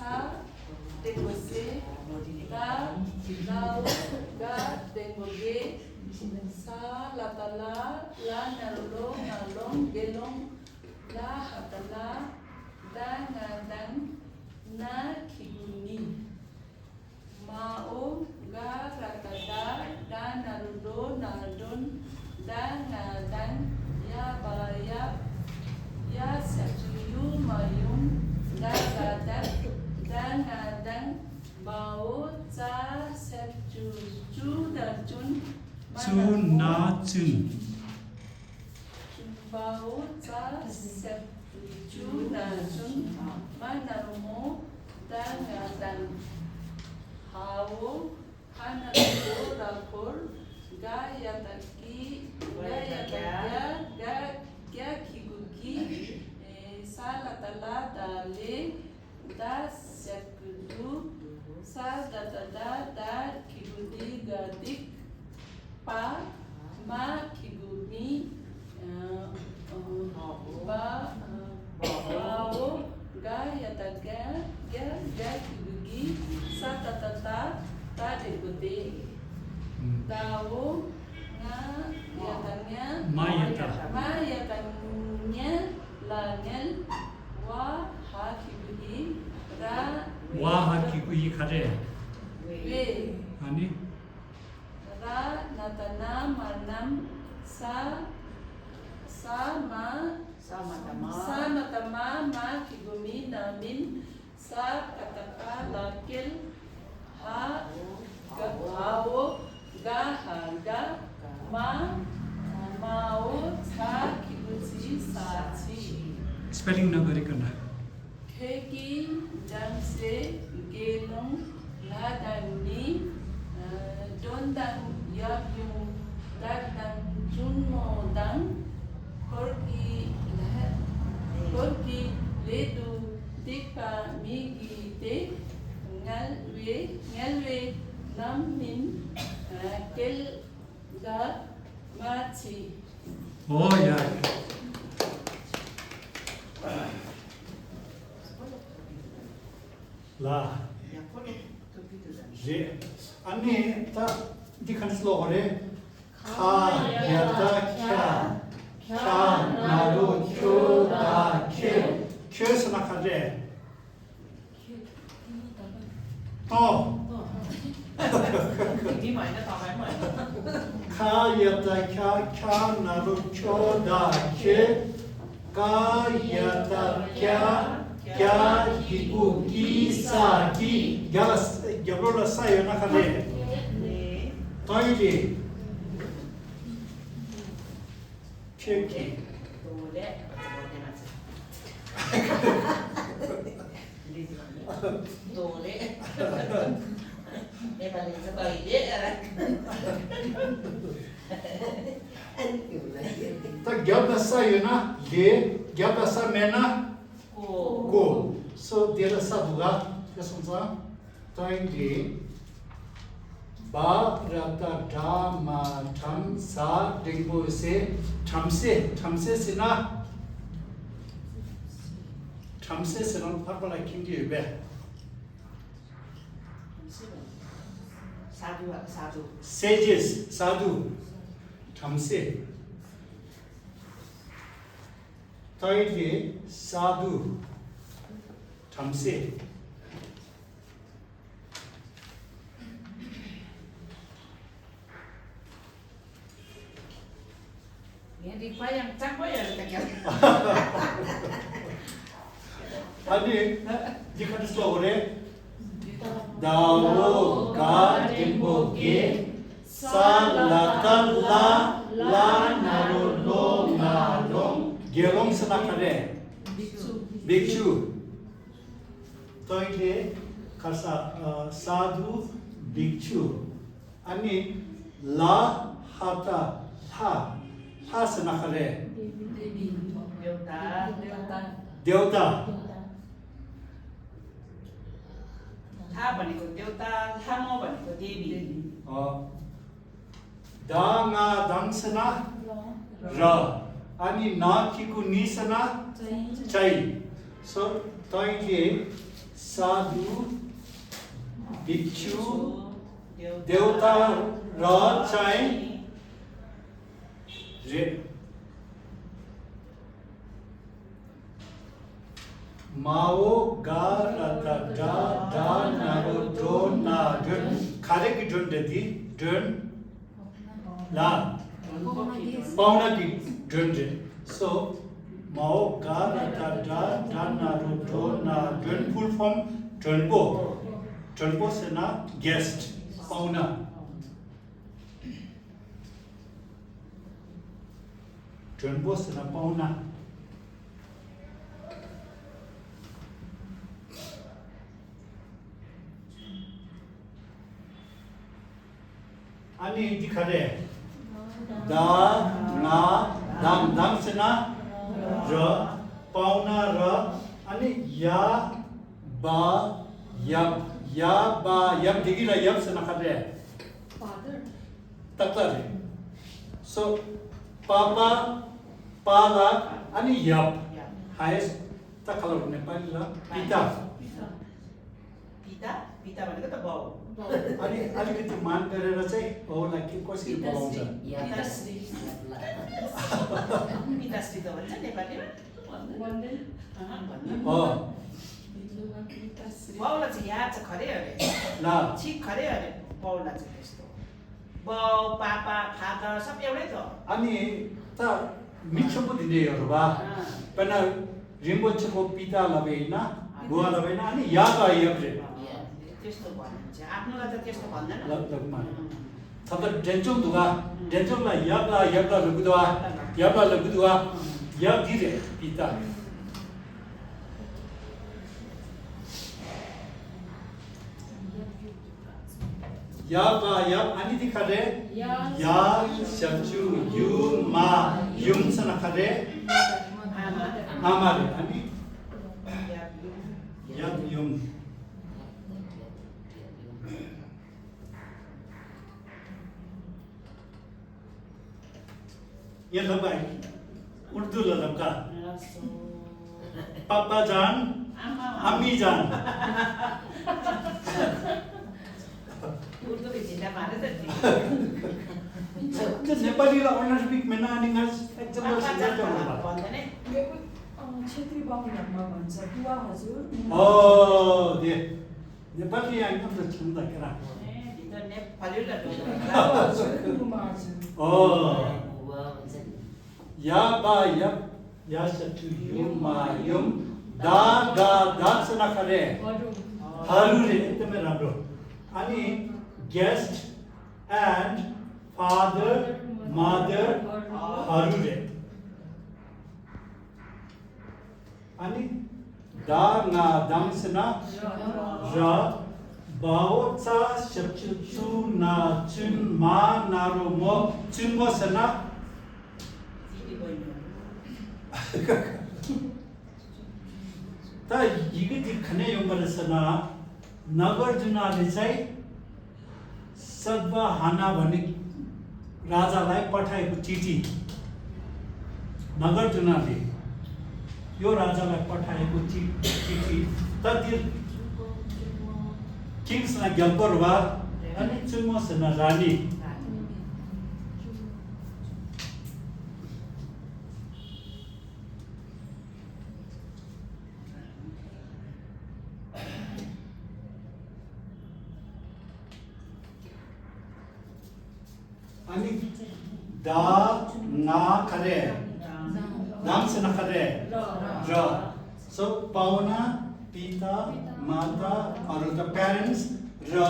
sa dengose la lao ga dengoge sa latala la narolo nalong gelong la hatala da ngadang na kiguni mao ga ratada da narudo nardon da ngadang ya baya ya satuyu mayum da gadak da ngadang bau ca satu chu da chun na chun bau ca satu chu na chun manarumo da ngadang hau hanarumo rapor gaya taki gaya kiguki salatala dale da sekudu sa da kigudi gadik pa ma kigumi ba bao gaya taga ga kigugi sa ta degudi tahu nga yatanya mayatanya langel wa hakibuhi ra wa hakikuyi kare we ani ra natana manam sa matama ma kigumi namin sa kataka lakil ha gahawo gahaga ma mau cha kibuchi sachi spelling nagarikan kheki jam se gelong ladani dondang yabyung dadang junmo dang korki ledu tikpa migi te ngalwe nammin kel ga machi oh ya la je ani ta dikhan slow re kha yata kya naru kyo da kyo sana khare to kha yata kya naru kyo da ka yata kya hibu ki sa ki gabrola sayo na khare toili Keki. Tak gyabda sa yuna le gyabda sa mena go so dera sa buga kasunsa tai de ba rata da ma tham sa dingbo se thamse sina parbala kingi be sadhu sages sadhu thamse toile sadhu thamse Di pa yang cak pa ya takyan. Ani dikhan slow re dawo ga dimbo ge salatalla la narolo nalong gelong sanakare bhikshu toile kasa sadhu bhikshu ani la hata ha sanakare Deota Tha bani ko Deota, tha mo bani ko Devi. Da nga dangsana ra ani na kiku nisana chai so toile साधु भिक्षु देवता र चाहिँ माओ गा र दा दा नारो दो ना डन खारे की डन देती डन ला पाउना की डन दे सो माओ गा र दा दा नारो दो ना डन फुल फॉर्म ट्रनपो से ना गेस्ट पाउना ट्रनपो से ना पाउना अनि दिखारे दा ना दाम से ना र पाउना र अनि या बा यब दिगिला यब से ना खारे Father. तकलारे सो पापा पाला अनि यब हायेस्ट तकला नेपालीला पिता पिता भनेको त बाउ अनि अलिकति मान गरेर चाहिँ बाउलाई के कसरी बोलाउँछ Pitasri. पिताश्री त भन्छ नेपालीमा Wonder. भन्ने Pitasri. बाउलाई चाहिँ याद छ खरे अरे ल ठिक खरे अरे बाउलाई चाहिँ त्यस्तो बाउ पापा फादर सब एउटै त अनि त मिठो पो दिनेहरू बा पण रिम्बोछको पिता लबेन बुवा लबेन अनि याद आयो रे त्यस्तो भनिन्छ आफ्नोलाई त त्यस्तो भन्दैन लगमा थप डेन्चोङ दुगा डेन्चोङलाई याबला लुगुदवा याब दिरे पिता याब अनि दिखारे या शब्जु यु मा युम सना खारे आमाले अनि याब युम ये लबाई उर्दू ललका पापा जान अम्मी जान उर्दू झिल्ला मारे त त्यो नेपालीलाई अनर्बिक मेना अनि ngaz एकदम भन्दैन क्षेत्री बाहुनहरूमा भन्छ बुवा हजुर ओ दे नेपाली एकदम त छन्द केरा भित्र नेपाली ल बुबा हजुर ओ या बा या सचु युम युम दा सना खरे हरू रे एकदमै राम्रो अनि गेस्ट एन्ड फादर मदर हरू रे अनि दा ना दम सना र बाओ चा शब्चु ना चुन मा नारो मो चुन मो सना त यिगति खने योमरसना नगर्जुनाले चाहिँ सद्वहाना भन्ने राजालाई पठाएको चिठी नगर्जुनाले यो राजालाई पठाएको चिठी त त्यो किङ्सना ग्याल्परवा अनि चुमोसना रानी अनि दा ना खरे नाम से न खरे र सो पाहुना पिता माता और द पेरेंट्स र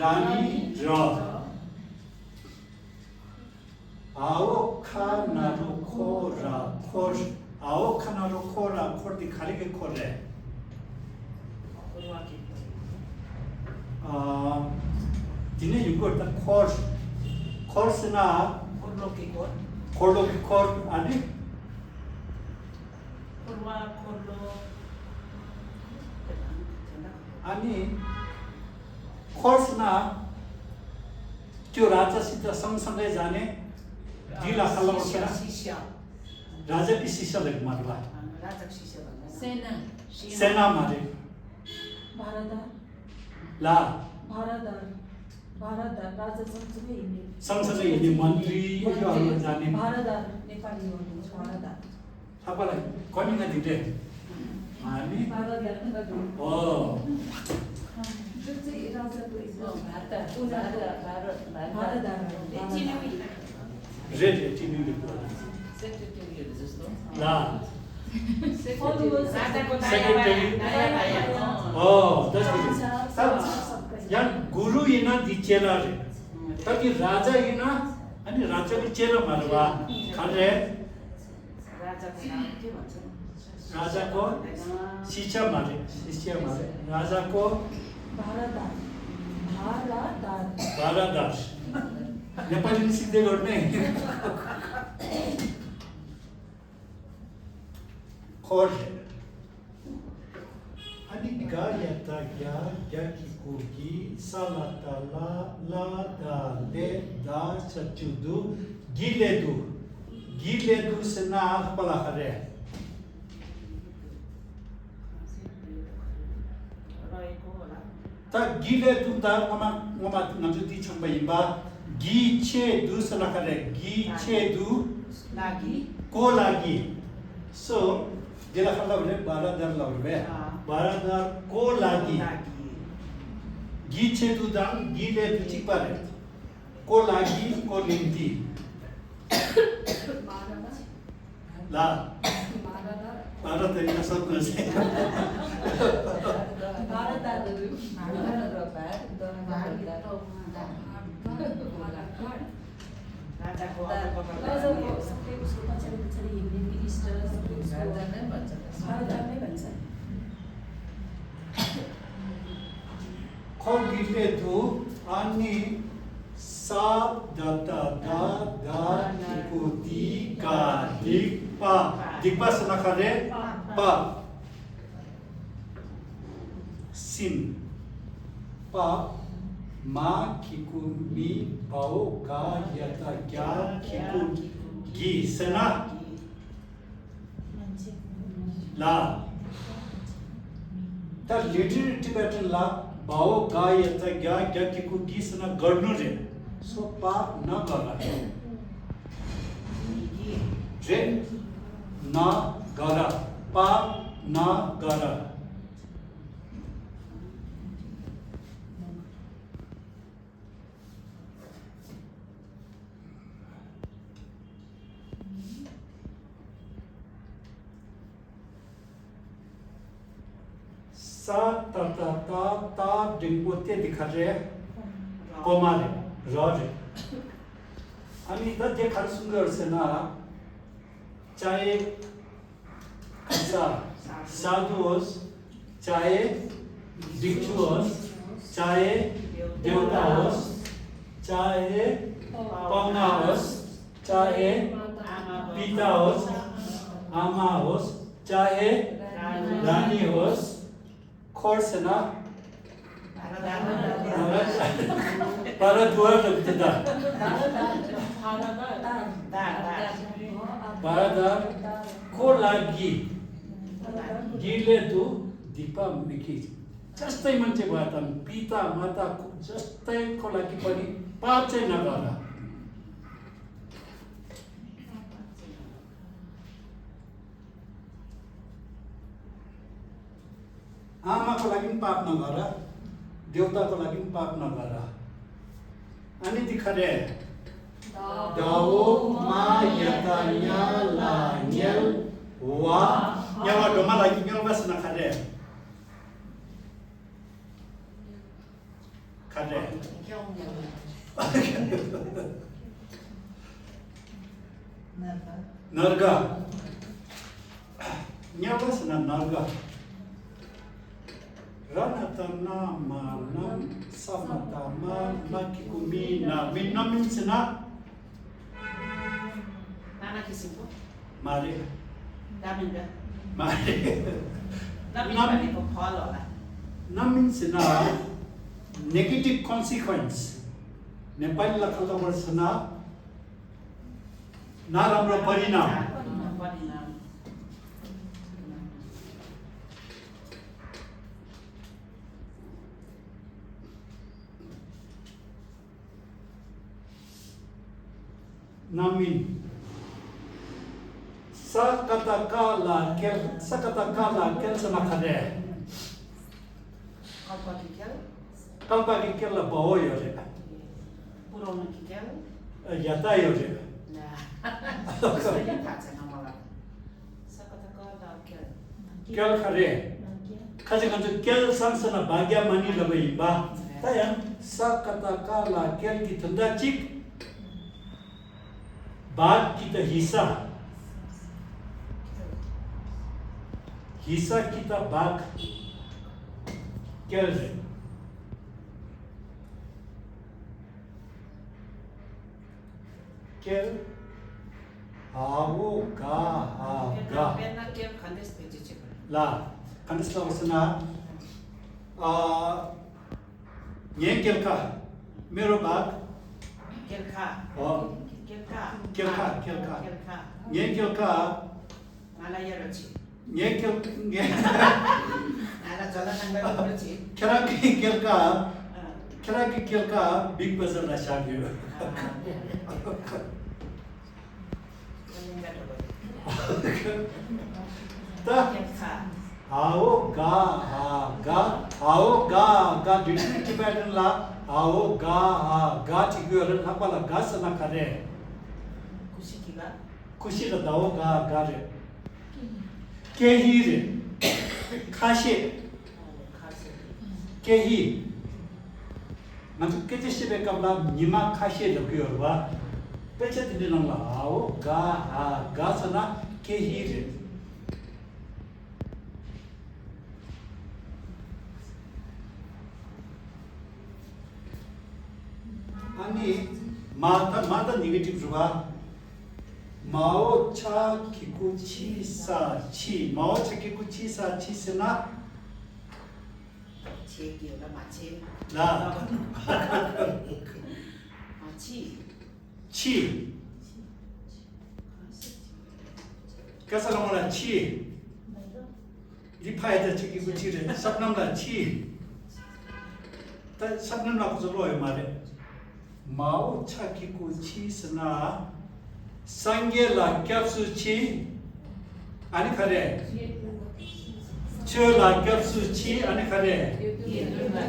रानी र आओ खानारो खोरा खोर आओ खानारो खोरा खोर दिखाले के खोर रे दिने युको त खोर्सना खोर्लो खोर अनि अनि खोर्सना त्यो राजासित सँगसँगै जाने दिला खल्लाउँछ राजाकी शिष्यले मार्ला Sena. सेना मारे भारदार ला भारदार भारदार राजा सँगसँगै हिँड्ने सँगसँगै हिँड्ने मन्त्रीहरू जाने भारदार नेपाली भन्नुहुन्छ भारदार तपाईँलाई कनिका दिटे हामी भारदार हो जुन चाहिँ राजाको भारत भारदार रेड चिनिले सेक्रेटरीहरू जस्तो ला Followers. राजाको Secretary. हो यहाँ गुरु यिना दि चेला रे ताकि राजा यिना अनि राजाको चेला मारवा खाले राजाको नाम के भन्छ राजाको शिष्य मारे राजाको भारदार भारदार बारादास नेपाली सिक्दै गर्ने खोज अनि गायता या की कुकी सालाता ला दा ले दा सचुदु गिलेदु सना खपला खरे रहेको होला ता गिलेदु ता ममा नजुति छम्बइबा गिछेदु सना खरे गिछेदु लागि को लागि सो जेला खला भने बारादार लाउबे बारादार को लागि गिछेदु दाङ गिलेदु चिपारे को लागि को निम्ति ला भारत हैन सक्नु चाहिँ राजाको राजाको सबै उसको पछाडि पछाडि हिँड्ने मिनिस्टर सबै उसको भारदार नै भन्छ खगिलेदु अनि सा दता दा दा कुति का दिक्पा सनखरे पा सिन पा मा किकु मी पाओ का यता क्या किकु गी सना ला त लिटिल टिबेटन ला बाओ गा यता क्या क्या किकु गी सना गर्नु रे सो पा न गरा रे न गरा पा न गरा सा ता ता ता ता डिंपोते दिखा रे कोमारे रजे अनि त देखा सुंदर से ना चाहे कैसा साधु होस् चाहे भिक्षु होस् चाहे देवता होस् चाहे पाहुना होस् चाहे पिता होस् आमा होस् चाहे रानी होस् खोर्सना Para dua lebih tidak. Para ko lagi. Gile tu dipa miki. Jastay mance batan pita mata jastay ko lagi pani pace nagara. आमा को लागि पाप नगरा देवता को लागि पाप नगरा अनि दिखरे दाओ मा यतान्या लान्यल वा यावा डोमा लागि न्यल बस नखरे खरे नरगा न्यल बस Narga Ranatana manam samatama makikumina minamin sina नाना किसिमको mari नामिन्दा mari नामिन भनेको फल होला namin sina negative consequence Nepali लखला वर्षना नराम्रो परिणाम namin. Sa kata kala kel sama khade. कल्प किकेल Kalpa ki kel la bao yo re. पुरानो किकेल Yata yo re. ला त्यसले थाहा छैन मलाई सकता कला केल Kel khare. Khaje kan kel sansana bagya mani labai ba. Tayang sa kata kala kel ki tanda chik. Bag kita hisa. Hisa kita bag. Kel re. Kel. Awo ga ha ga. बेना केल खन्देस पेजिचे La, kanis la wasana. Ye kelka. Mero bag. केल खा Oh, केल खा kelka. Ye kelka. मलाई यो रछि Ye kel. आला जला number रछि Keraki kelka. Keraki kelka. Big Bazaar la shagyo. Ta. केल खा Ao ga ha ga. Ao ga. Dictionary pattern la. Ao ga ha ga chigyo ren hapala ga sana kare. खुशी की बात Kushi la dao ga re. Kehi re. Kashe. खासे Kehi. Nanti kece sibe kabla nima kashe lagyo rwa. Pecha tindi nang la. Ao ga sana kehi re. Ani mata negative rwa. Mao cha kiku chi sa chi. Mao cha kiku chi sa chi sena. छे की होला माछे La. माछी Chi. Kasa namala chi. Lipaya da chi kiku chi re. Sapnam la chi. Ta sapnam la kuzo loe mare. Mao cha kiku chi sena. Sangye la kyapsu chi. Ani khare. Chö la kyapsu chi. Ani khare.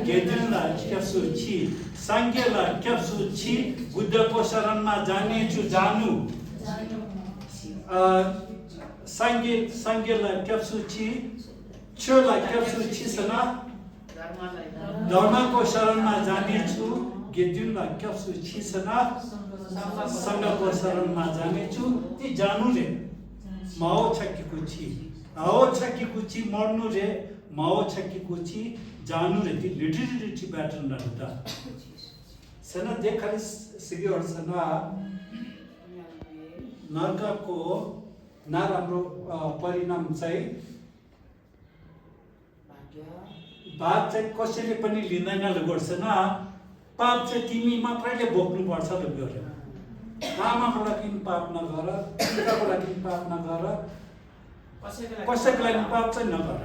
Gedun la kyapsu chi. Sangye la kyapsu chi. Buddha ko sharan ma jane chu janu. Sangye la kyapsu chi. Chö la kyapsu chi sana. धर्मलाई Dharma ko sharan ma jane chu. Gedun la kyapsu chi sana. Sangha ko sharan ma jane chu. Ti janu re. Mao chakki kuchi. Ao chakki kuchi mornu re. Mao chakki kuchi janu re. Ti literary pattern la ruta. Sana dekhali sigi or sana नरकको नराम्रो परिणाम चाहिँ बाप चाहिँ कसैले पनि लिँदैन गर्छ न पाप चाहिँ तिमी मात्रैले भोग्नु पर्छ ल गरे आमाको लागि पाप नगर पिताको लागि पाप नगर कसैको लागि पाप चाहिँ नगर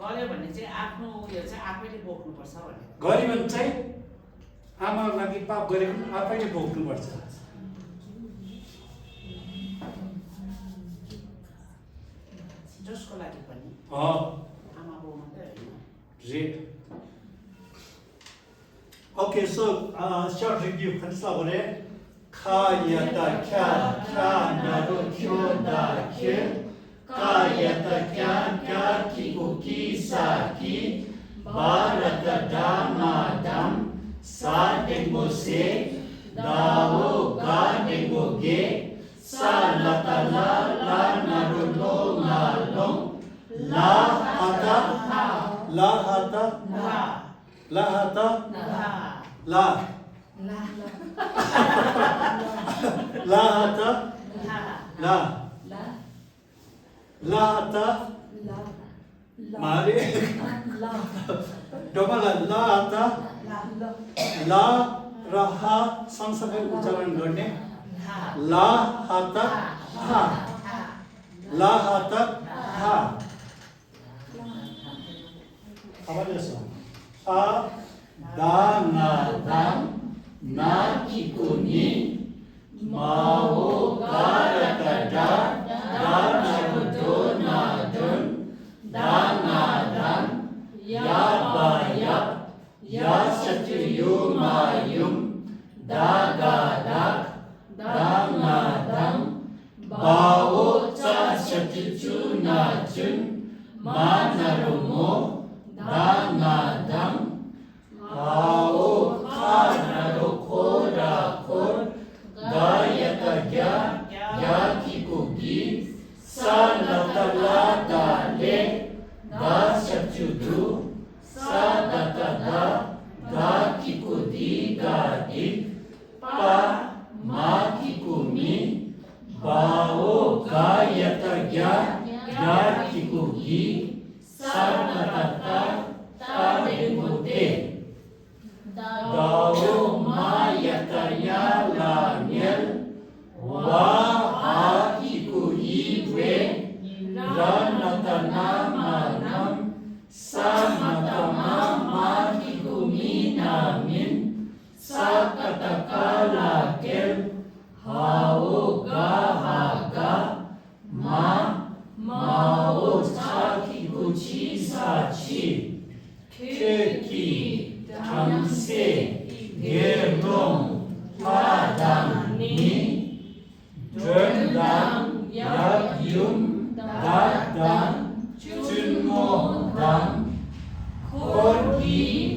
गरे भने चाहिँ आफ्नो उयो चाहिँ आफैले बोक्नुपर्छ भने गरे भने चाहिँ आमाको लागि पाप गरेको पनि आफैले भोग्नु पर्छ जसको लागि पनि आमा बाउ मात्रै होइन Great. Okay, so short review. Khansa bole kha yata kya naru kyo da kye ka yata kya ki ko ki sa ki bharata dhamma dham sa dengo se dao ga dengo ge sa lata la naru lo na long la hata la hata la hata la la hata la la hata mare double la hata la raha सँगसँगै उच्चारण गर्ने la hata ha la hata ha अब यसो Adangadang nakikuni mau karakada danadonadon dangadan yabayap yasatuyumayum dagadak dangadang bau casatucunacun manarumo dangadang Ao kanarokorakor dayakaya yakikugi sanatalada dasyacudu sadatada dakikudi gadik pa makikumi bao gayataya yakikugi sanatata tademote Dao mayataya langel wa akiku iwe ranatana manam samatama makiku minamin sakatakala kel hao gahaga mao sakiku chisachi keki Tamse gerong padang ni dendang yagyum dadang cunmodang korgi